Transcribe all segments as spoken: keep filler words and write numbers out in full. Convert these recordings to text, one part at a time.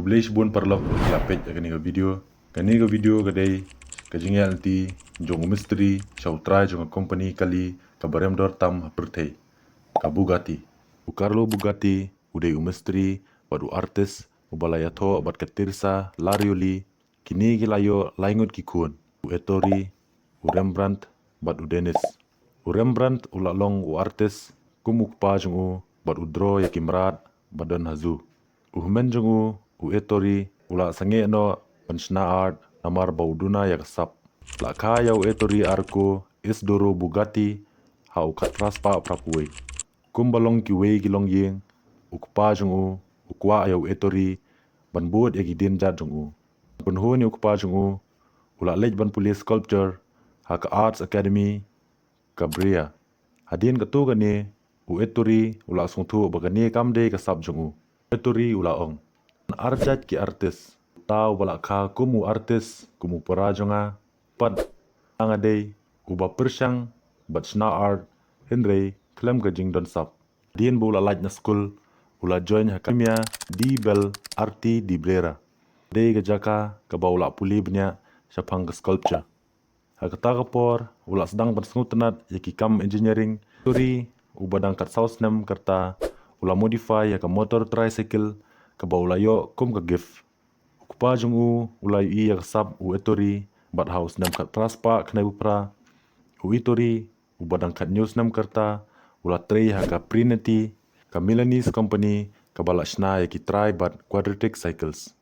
Khublei shibun paralok ba la peit ïa kane ka video. Kane ka video ka dei ka jingïaid lynti jong u mistri sha u trai jong ka company kali kaba rem dor tam ha pyrthei, ka Bugatti. U Carlo Bugatti u dei u mistri bad u artist uba la ïathoh bad ka Teresa Lorioli. Kine ki la ïoh lai ngut ki khun, u Ettore, u Rembrandt bad u Denis. U Rembrandt u la long u artist kum u kpa jong u bad u draw ïa ki mrad ba don ha zoo. U hynmen jong u, u Ettore, u la sangeh noh ban shna art namar ba u duna ïa ka sap. La kha ïa u Ettore Arco Isidoro Bugatti ha u khatphra spah phraphew wei. Kumba long kiwei ki longïing, u kpa jong u u kwah ïa u Ettore ban bud ïa ki dienjat jong u. Pynhun ïa u kpa jong u, u la leit ban pule sculpture ha ka Arts Academy ka Brera. Hadien katto katne, u Ettore u la sngewthuh ba kane kam dei ka sap jong u. Ettore u la ong, ar jait ki artist, uta uba la kha kum u artist kum u para jong nga, pat nga dei uba pyrshang bad shna art, hynrei khlem ka jingdon sap. Hadien ba u la lait na skul, u la join ha ka Accademia di Belle Arti di Brera. Dei ka jaka kaba u la pule bniah shaphang ka sculpture. Ha kata ka por, u la sdang ban sngewtynnat ïa ki kam engineering. Ettore, uba dang khatsaw snem ka rta, u la modify ïa ka motor tricycle kaba u la ïoh kum ka gift. U kpa jong u u la ïohi ïa ka sap u Ettore bad ha u snem khatphra spah khyndai phew phra, u Ettore, uba dang khathynñiew snem ka rta, u la trei ha ka Pininfarina, ka Milanese company kaba la shna ïa ki tri bad quadratic cycles.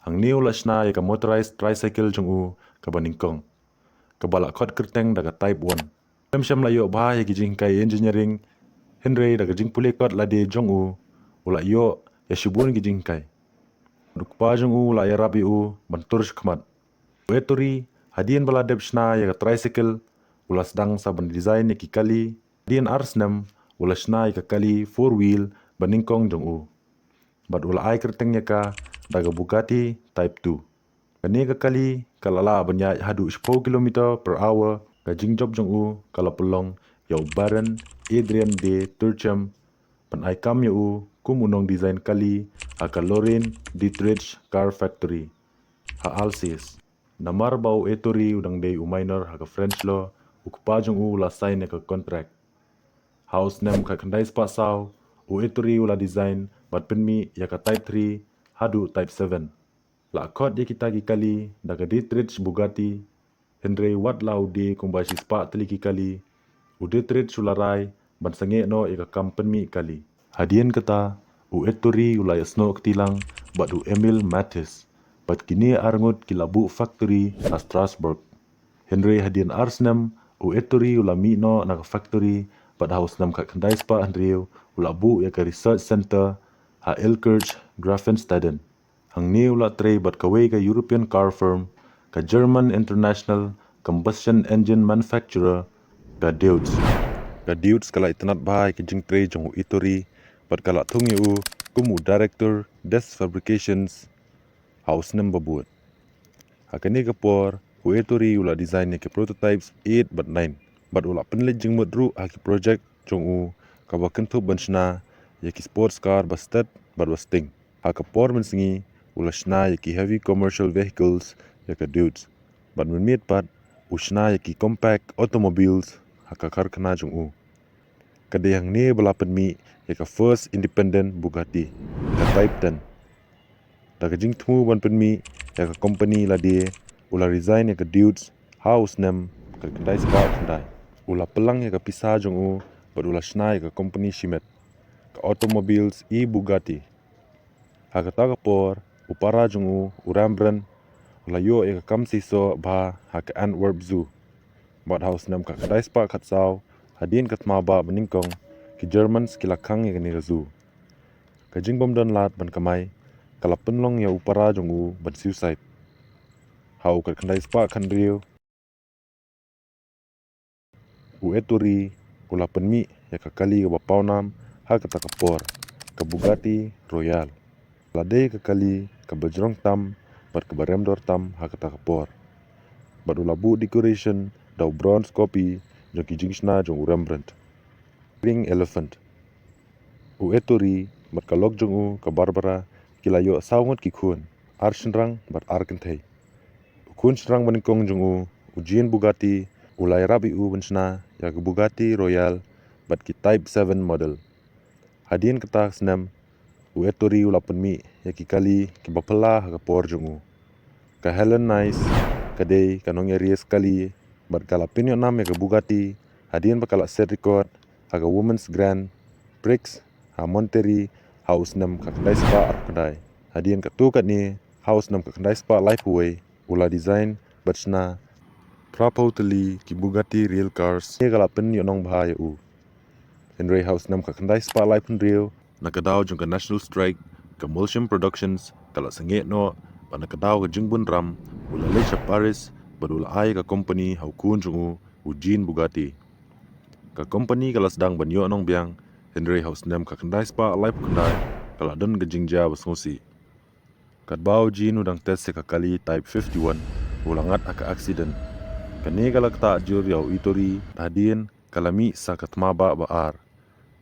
Hangne u la shna ïa ka motorized tricycle jong u kaba nyngkong, kaba la khot kyrteng da ka Type one. Khlem shym la ïoh bha ïa ki jinghikai engineering, hynrei da ka jingpule kot lade jong u, u la ïoh ïa shibun ki jinghikai. U kpa jong u u la ïarap ïa u ban tur shakhmat. U Ettore, hadien ba la dep shna ïa ka tricycle, u la sdang sa ban design ïa ki kali. Hadien ar snem, u la shna ïa ka kali four wheel ba nyngkong jong u, bad u la ai kyrteng ïa ka da ka Bugatti Type two. Kane ka kali ka la lah ban ïaid haduh shiphew kilometer per hour. Ka jingjop jong u ka la pynlong ïa u Baron Adrien de Turckheim ban ai kam ïa u kum u nongdesign kali ha ka Lorraine Dietrich Car Factory ha Alsace. Namar ba u Ettore u dang dei u minor ha ka French law, u kpa jong u u la sign ïa ka contract. Ha u snem khatkhyndai spah saw, u Ettore u la design bad pynmih ïa ka Type three haduh Type seven. La khot ïa kita ki kali da ka Dietrich Bugatti, hynrei wat la u die kumba shispah tylli ki kali, u Dietrich u la rai ban sangeh noh ïa ka kam pynmih kali. Hadien kata, u Ettore u la ïasnoh kti lang bad u Emil Mathis, bad kine arngut ki la buh factory ha Strasbourg. Hynrei hadien ar snem, u Ettore u la mih noh na ka factory, bad ha u snem khatkhyndai spah hynriew, u la buh ïa ka research center ha Illkirch, Graffenstaden. Hangne u la trei bad kawei ka European car firm, ka German International Combustion Engine Manufacturer, ka Deutz. Ka Deutz ka la itynnad bha ïa ka jingtrei jong u Ettore, bad ka la thung ïa u kum u Director des Fabrications ha u snem ba bud. Ha kane ka por, u Ettore u la design ïa ki prototypes eight bad nine, bad u la pynleit jingmut ruh ha ki project jong u, kaba kynthup ban shna ïa ki sports car ba stet bad ba sting. Ha ka por mynsngi, u la shna ïa ki heavy commercial vehicles ïa ka Deutz, bad mynmiet pat u shna ïa ki compact automobiles ha ka karkhana jong u. Ka dei hangne ba la pynmih ïa ka first independent Bugatti, ka Type ten. Da ka jingthmu ban pynmih ïa ka company lade, u la resign ïa ka Deutz ha u snem khatkhyndai spah khyndai. U la pynlang ïa ka pisa jong u bad u la shna ïa ka company shimet, ka Automobiles et Bugatti. Ha kata ka por, u para jong u, u Rembrandt, u la ïoh ïa ka kam seisoh bha ha ka Antwerp Zoo. Bad ha u snem khatkhyndai spah khatsaw, hadien ka thma bah ba nyngkong, ki Germans ki la khang ïa kane ka zoo. Ka jingbym don lad ban kamai ka la pynlong ïa u para jong u ban suicide. Ha u khatkhyndai spah khathynriew, u Ettore u la pynmih ïa ka kali kaba pawnam ha kata ka por, ka Bugatti Royale. La dei ka kali kaba jrong tam bad kaba rem dor tam ha kata ka por. Bad u la buh decoration da u bronze copy jong ki jingshna jong u Rembrandt, Pink Elephant. U Ettore bad ka lok jong u, ka Barbara, Ki la ïoh saw ngut ki khun, ar shynrang bad ar kynthei. U khun shynrang banyngkong jong u, u Jean Bugatti, u la ïarap ïa u ban shna ïa ka Bugatti Royale bad ki Type seven model. Hadien kata ka snem, u Ettore u la pynmih ïa ki kali kiba phylla ha ka por jong u. Ka Helen Nice ka dei ka nongïaris kali bad ka la pynïohnam ïa ka Bugatti hadien ba ka la set record ha ka Women's Grand Prix ha Montlhéry ha u snem khatkhyndai spah arphew khyndai. Hadien katto katne ha u snem khatkhyndai spah laiphew wei u la design bad shna phraphew tylli ki Bugatti Real Cars. Kane ka la pynïohnong bha ïa u. Hynrei ha u snem khatkhyndai spah laiphew hynriew, na ka daw jong ka National Strike, ka Molsheim Productions ka la sangeh noh, bad na ka daw ka jingbun ram u la leit sha Paris bad u la ai ka company ha u khun jong u, u Jean Bugatti. Ka company ka la sdang ban ïohnong biang, hynrei ha u snem khatkhyndai spah laiphew khyndai ka la don ka jingjia ba sngewsih. Katba u Jean u dang test ïa ka kali Type fifty-one, u la ngat ha ka accident. Kane ka la ktah jur ïa u Ettore, hadien ka la mih sa ka thma bah ba ar.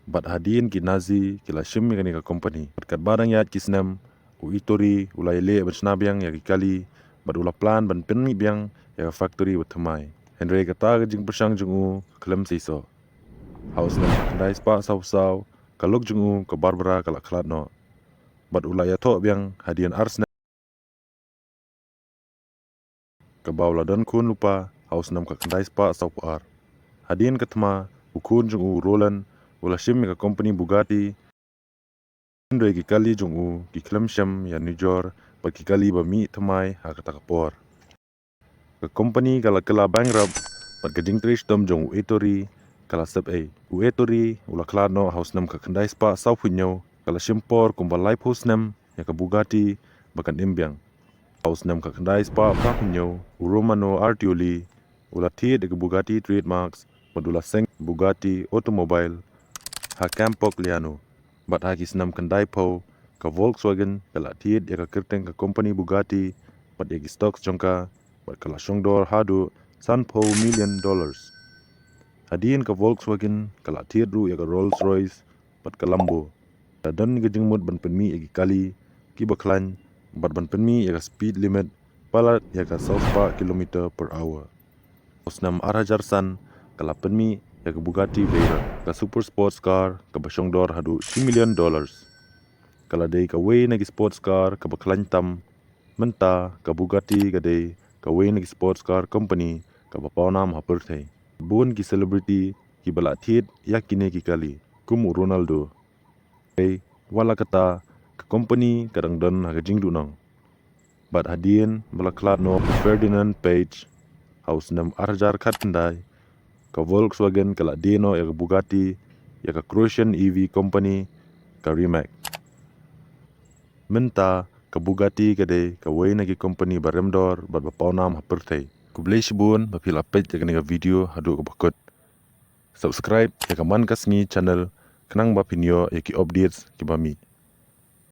Bad hadien ki Nazi ki la shim ïa kane ka company. Bad katba dang ïaid ki snem, u Ettore u la ïaleh ban shna biang ïa ki kali, bad u la plan ban pynmih biang ïa ka factory ba thymmai. Hynrei kata ka jingpyrshang jong u ka khlem seisoh. Ha u snem khatkhyndai spah sawphew saw, ka lok jong u ka Barbara ka la khlad noh. Bad u la ïathoh biang hadien ar snem. Kaba u la don khun lypa ha u snem khatkhyndai spah sawphew ar. Hadien ka thma, u khun jong u Roland u la shim ïa ka company Bugatti. Hynrei ki kali jong u ki khlem shem ïanujor bad ki kali ba mih thymmai ha kata ka por. Ka company ka la kylla bankrupt bad ka jingtrei shitom jong u Ettore ka la sep ei. U Ettore u la khlad noh ha u snem khatkhyndai spah sawphew hynñiew, ka la shim por kumba laiphew snem ïa ka Bugatti ba kan im biang. Ha u snem khatkhyndai spah phraphew hynñiew, u Romano Artioli u la thied ïa ka Bugatti trademarks bad u la seng Bugatti Automobile ha Campogliano. Bad ha ki snem khyndaiphew, ka Volkswagen ka la thied ïa ka kyrteng ka company Bugatti bad ïa ki stocks jong ka, bad ka la shongdor haduh sanphew million dollars. Hadien ka Volkswagen ka la thied ruh ïa ka Rolls Royce bad ka Lambo. La don ka jingmut ban pynmih ïa ki kali kiba khlaiñ bad ban pynmih ïa ka speed limit palat ïa ka saw spah kilometer per hour. Ha u snem ar hajar san ka la pynmih ïa ka Bugatti Veyron, ka super sports car kaba shongdor haduh shi million dollars. Ka la dei kawei na ki sports car kaba khlaiñ tam. Mynta ka Bugatti ka dei kawei na ki sports car company kaba pawnam ha pyrthei. Bun ki celebrity kiba la thied ïa kine ki kali, kum u Ronaldo. Hynrei wat la katta, ka company ka dang don ha ka jingduhnong. Bad hadien ba la khlad noh u Ferdinand Piëch ha u snem ar hajar khatkhyndai, ka Volkswagen ka la die noh ïa ka Bugatti ïa ka Croatian E V company, ka Rimac. Mynta ka Bugatti ka dei kawei na ki company ba rem dor bad ba pawnam ha pyrthei. Khublei shibun ba phi la peit ïa kane ka video haduh kaba kut. Subscribe ïa ka Man Ka Sngi channel khnang ba phin ïoh ïa ki updates kiba mih.